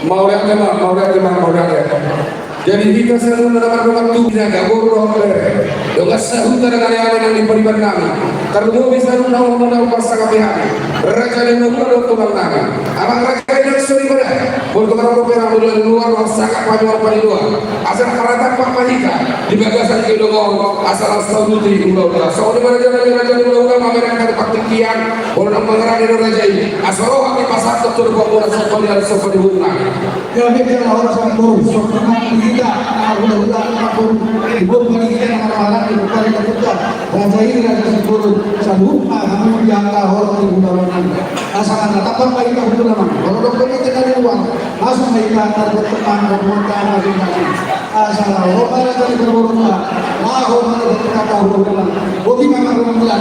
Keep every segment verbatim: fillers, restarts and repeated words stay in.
Mauliate ma, mauliate ma, mauliate. Jadi hita saluhutna na mardongan tubu, na gabe dohot bere, dongan sahuta, dongan ale-ale nang di pariban nami, tarlumobi saluhutna na umur na umur sangap i hami, raja ni hulahula dohot tulang nami, amang raja i nang soripada. Molo tung adong dope na molo di luar, dongan sangap hami marpangidoan, asa na martampak ma hita di bagasan gedong on, asa laos saut i hulahula. Songon i ma raja nami, raja ni hulahula, mamereng hami partingkian, molo na mangarade do raja i, asa ro hami pasahat tu adopanmuna, somba ni ari somba ni boru nami. Gabe jala horas Simbolon, songon i ma di hita na hulahula, na boru, di boru, di hita na marhaha, di boru, di hita. Raja i, raja Simbolon, saluhutna hamu di angka horong di hulahula nami. Asa na tampak ma hita hulahula nami. Molo adong dope na di luar, masuk ma hita, tarbuat teman, tarbuat teman, masing-masing. Asa ro ma raja ni parboruta, laho ma raja ni parboruta. Botima ma hulahula.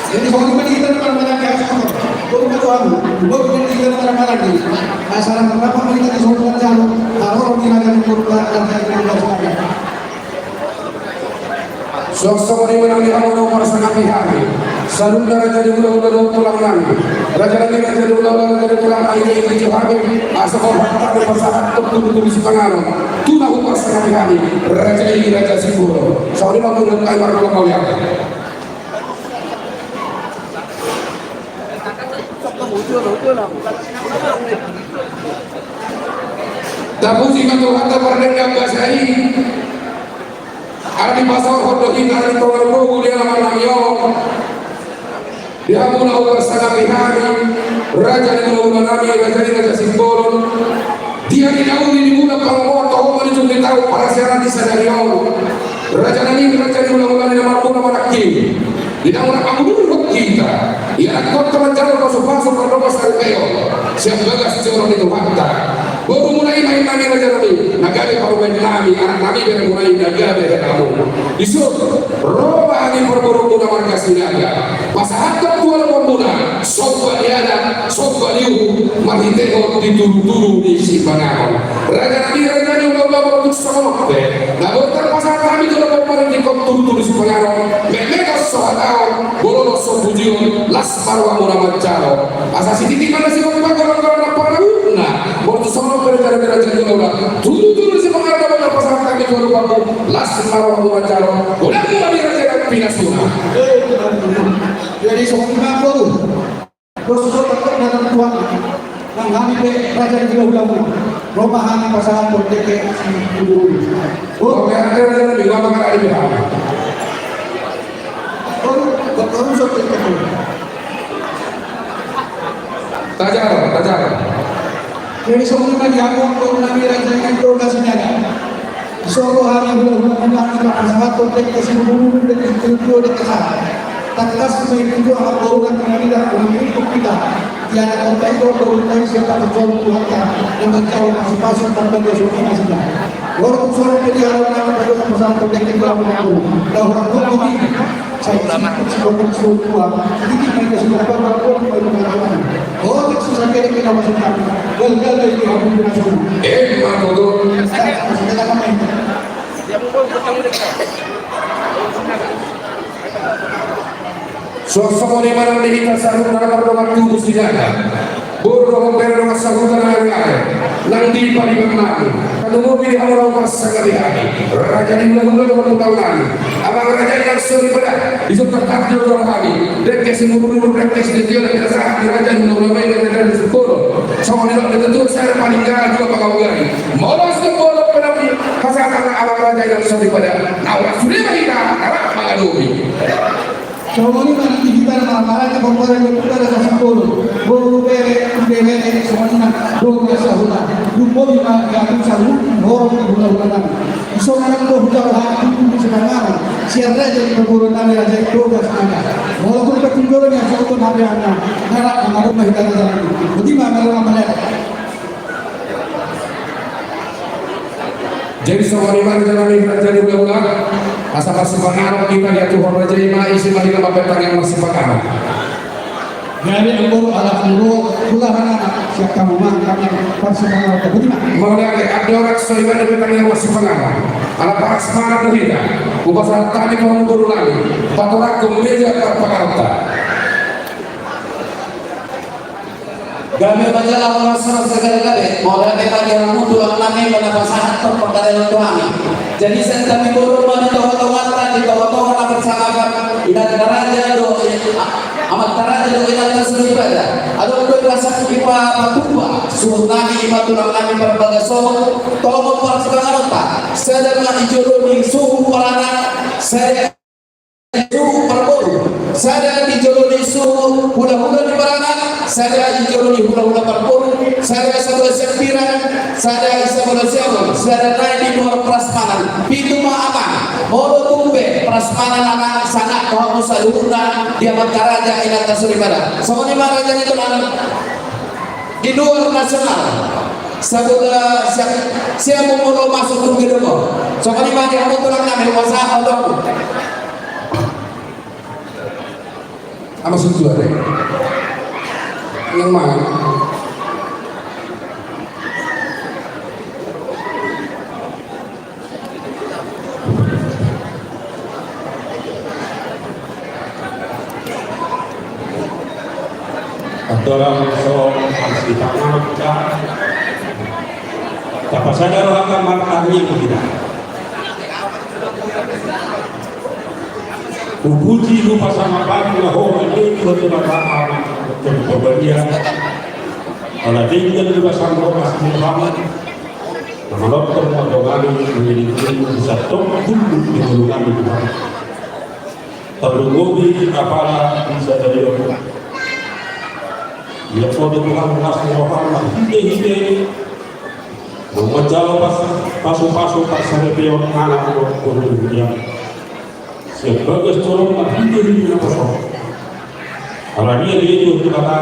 Jadi songon i ma di hita na marhaha, songon i ma di hita na marhaha. Asa na marhaha ma hita di songon i ma di hita na marhaha. Songon i ma nang di hamu na parsangap i hami, saluhutna raja ni hulahula dohot tulang nami, raja nami, raja ni hulahula, raja ni tulang nami, i ma di hami, asa ro hami pasahat tu tudu-tudu sipanganon, tu na huparsangap i hami, raja i, raja Simbolon. Songon i ma molo nunga mardongan, mauliate. Tapuji ma Tuhanta pardenggan basa i, ala dipasaorhon do hita di tonga ni togu di alaman nami on. Di hamu na huparsangap i hami, raja ni hulahula nami, raja i, raja Simbolon. Di ari na uli, di bulan pangomoan, toho ma di ujung ni taon, parasiaran di sadari on. Raja nami, raja ni hulahula nami na marmula manangkin, di na mula pangudurhon hita, ianakhonta manjalo pasu-pasu pardongan saripeon sian bagas joro ni Tuhanta. Borumuna i ma inang nami, raja nami, na gabe parumaen nami, anak nami, beremuna i na gabe helamuna. Dison ro ma hami parborumuna marga Sinaga, pasahathon tu adopanmuna somba ni adat, somba ni uhum, marhitehon di tudu-tudu ni sipanganon. Raja nami, raja ni hulahula, molo tung songon on pe, na boi tarpasahat hami tu adopanmuna marhitehon tudu-tudu ni sipanganon, metmet do so hataon, bolon do so pujion, las ma rohamuna manjalo. Asa sititi ma na sigolang-golang na pangarahutna, molo tung songon on pe, raja nami, raja ni hulahula, tudu-tudu ni sipanganon na boi tarpasahat hami tu adopanmu, las ma rohamuna manjalo. Godang ma di raja nami pinasuna. Jadi songon i ma boru. Dos do tangkok na tuan. Nang hami pe raja ni hulahula, ro ma hami pasahathon dengke siudurudu. Boru. Oke, oke, oke, oke, oke, oke. Boru, boru, boru, boru, boru. Tajar, tajar. Jadi songon i ma di hamu, boru nami, raja ni hulahula Sinaga. Songon hami hulahula, hami pasahathon dengke siudurudu, dengke siudurudu, dengke sahat. Tangkas ma i tu angka boru nami, na mangihut hita. Ianakhonta i dohot borunta i sian parjolo Tuhanta, na manjalo pasu-pasu pardongan saripeon. Molo tung songon on pe, di hamu na pasahathon dengke tu hamu na boru, na hurang tongtong i. Sai sititi ma i, sititi ma i, sititi ma i. Emma tutu. Suang songon i ma nang di hita saluhutna na mardongan tubu sijaga, boru dohot bere dongan sahuta na ari-ari, nang di pariban nami. Talumobi di hamu na hupasangapi hami, raja ni hulahula dohot hutau nami, amang raja i nang soripada. Dison tarpatio do hami, dengke simurumiru, dengke sitio, dengke sahat di raja ni hulahula, dengke raja ni sipolo. Songon i do dengke tu sada paninggal dua pangaugani. Molo simbolo penampi pasahat amang raja i nang soripada, na ula sude ma hita na rap mangadopi. Songon i ma nang di hita na marhaha na pomparan ni hita na sasapulu. Boru bere, bere, songon i ma boru na sahuta. Lumobi ma di hita saluhut, boru na hulahula nami. Songon i ma boru na hulahula nami, sipanganon. Sian raja ni parboruon nami raja i Toga Sinaga. Molo tung patunjolo ni asa uton hape anna. Nara, mangadopi ma hita na saluhut. Boti ma, maro ma malihat. Jadi songon i ma raja nami, raja ni hulahula, asa marsipanganon hita, diaturhon raja i ma, isi ma hita mambahen tangiang marsipanganon. Jadi anggo ala anggo hulahula na siap hamu ma, tangiang marsipanganon, boti ma. Mauliate, andorang so i ma dope tangiang marsipanganon, ala parasmanan do hita, hupasahat hami tu hamu boru nami, patorangkon meja parpanganonta. Gabe ma jala horas ma sagala gabe, mauliate ma di hamu tulang nami na pasahat parpanganonta tu hami. Jadi sian hami boru ma di tonga-tonganta, di tonga-tonga na parsangapon, inanta raja dohot amanta raja dohot inanta soripada. Adong do i pasahat i pa patupa, suhut nami i ma tulang nami parbagason, tongon parsipanganonta, sada ma di jolo ni suhut paranak, sada suhut parboru, sada di jolo ni suhut hulahula ni paranak, sada di jolo ni hulahula parboru, sada sabola siambiran, sada sabola siamun, sada nai di luar prasmanan. Pitu ma amang, molo tung pe prasmanan amang sanak tu hamu saluhutna di amanta raja inanta soripada. Songon i ma raja ni tulang di luar nasional. Sabola siamun molo masuk tu gedung. Songon i ma di hamu tulang nami, hupasahat hamu. Ama suntuan. Yang mana? Andorang so marsipanganon hita, tapasada rohanta martangiang hita. Hupuji, hupasangap Ho ma ale Tuhan Debata, Ama, Tondi Porbadia. Ala denggan do basa ni roha ni Tuhan. Na manongtong ma dongani, mangilitili, bisa tong hundul di ngolu nami Tuhan. Tarlumobi apala di sadari on. Ia podo Tuhan las ni roham marhite-hite manjalo pas-, pasu-pasu parsaripeon anak dohot boru ni huriam. Sian bagas joro marhite-hite naposo. Alani i ale Tuhan Debata,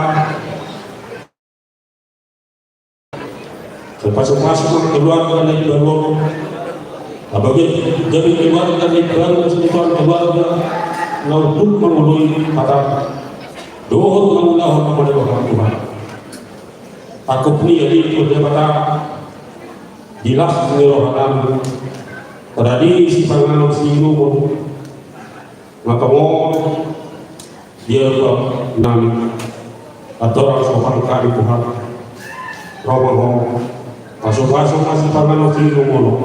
sai pasu-pasu ma keluarga na imbaru on. Gabe keluarga na imbaru, keluarga na unduk mangoloi hata dohot mangulahon na mauliate, Tuhan. Angkup ni ale Tuhan Debata, di las ni rohanami, tadi sipanganon siinumon, na tongon di adopan nami, andorang so hami Tuhan, ro ma Ho, pasu-pasu ma sipanganon siinumon on.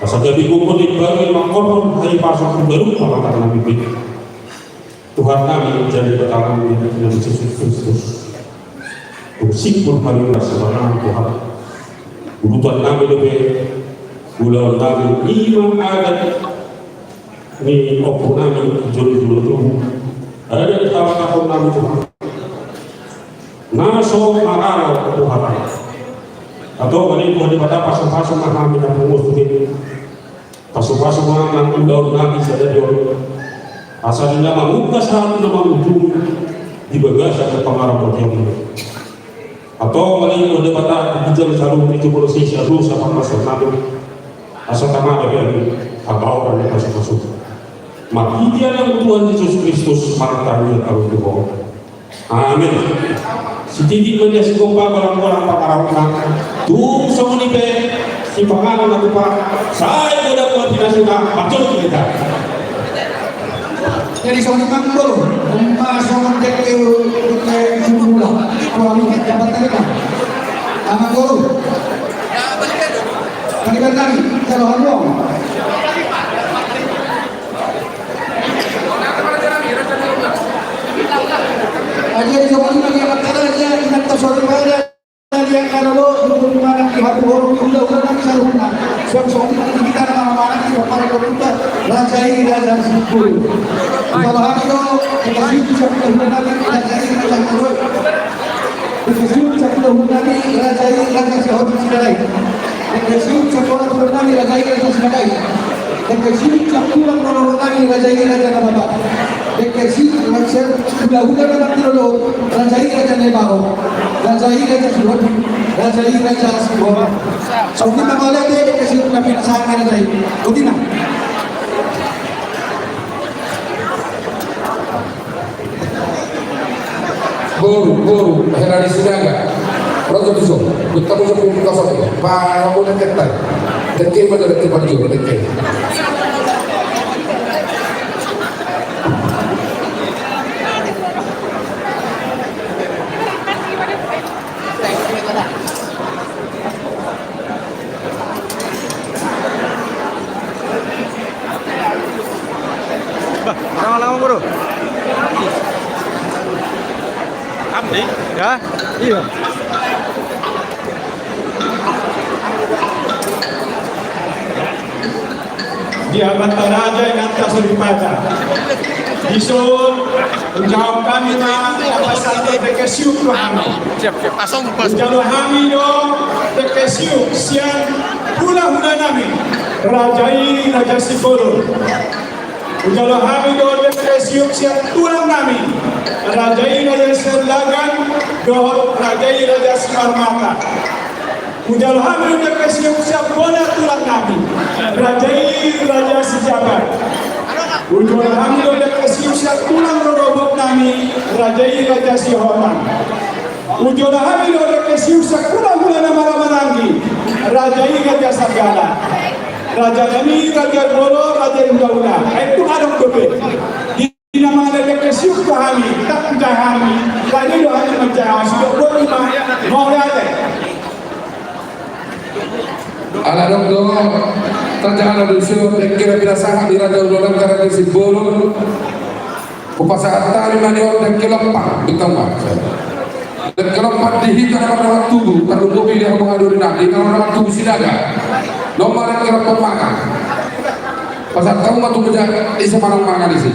Asa gabe gogo ni baru i mangkorhon hahipason tu ganup pamatang nami pe. Tuhan nami, jala Debata nami, nami Jesus Kristus. Tung simpul hami marsipanganon Tuhan. Udutan nami dope, ulaon nami, i ma adat ni ompu nami, jolo-jolo tubu. Adat habatahon nami Tuhan. Na so maralo Tuhan. Antong ale Tuhan Debata, pasu-pasu ma hami na pungu sude. Pasu-pasu ma nang ulaon nami sadari on. Asa di na mamungka sahat na mangujungi di bagasan pangaramotion. Antong ale Tuhan Debata, di ginjang saluhut ni jumolo sesa dosa pangalaosion nami. Asa tama dope hami habaoran ni pasu-pasu. Marhite Anakmu Tuhan Jesus Kristus martangiang hami tu Ho. Amin. Sititi ma dia sigompa, golang-golang pangarahutna. Tung songon i pe sipanganon na tupa, sai godang ma pinasuna, manjou hita. Jadi songon i ma, Amangboru, umma songon dengke, dengke jumula. Kalau mikir dapat tadi, Amangboru. Tadi kan tadi, kalau haluang. Aja di soal ini lagi anak kata aja, ingat tasawuf pada. Dia kalau lo, lo mana di hati orang, udah, udah, nanti salah, udah. Siap, soal ini kita nama mana, kita para dokter, raja ini, raja simpul. Kalau hati lo, kita sih bisa, kita udah, nanti, raja ini, raja simpul. Dengke siup sampulu hulu nami, raja i, raja Sihombing Sidalahi. Dengke siup sampulu hulu nami, raja i, raja Sidalahi. Dengke siup sampulu hulu nami, raja i, raja Nababan. Dengke siup sampulu hulu nami, raja i, raja Nababan. Raja i, raja Sihombing. Raja i, raja Sihombing. Songon i ma mauliate, dengke siup nami, raja i. Songon i ma. Boru, boru, hera di Sinaga. Raja Duso, betah Duso pun kosong ya. Pak, aku udah ketai. Dengke mana dengke Pak Duso, dengke. Bah, orang-orang, Bro. Abdi? Ya? Iya. Di amanta raja, inanta soripada. Dison, unjahon hami ma, apa saja dengke siup tu hami. Siap, siap. Langsung, Bos. Unjahon hami do, dengke siup, sian hulahula nami. Raja i, raja Simbolon. Unjahon hami do, dengke siup, sian tulang nami. Raja i, raja Siahaan, dohot raja i, raja Simarmata. Unjahon hami do dengke siup sian bona tulang nami, raja i raja Sijabat. Unjahon hami do dengke siup sian tulang rorobot nami, raja i raja Sihombing. Unjahon hami do dengke siup sian hulahula na marhahamaranggi, raja i raja Sagala. Raja nami raja Bolo, raja i hulahula. Ai tu adong dope. Di na mangalehon dengke siup tu hami, tak tu jaha hami, bani do hami manjaha, sidok boti ma, mauliate. Ala adong do, tajaha na do siup, dengke na pinasahat ni raja Uda Nangka, raja Simbolon. Hupasahat hami ma on dengke lompan, bintang ma. Dengke lompan di hita na mardalan tubu, tarlumobi di hamu haduan nami, na mardalan tubu Sinaga. Lompan dengke lompan mangan. Pasahat hamu ma tu meja, ise manang mangan disi.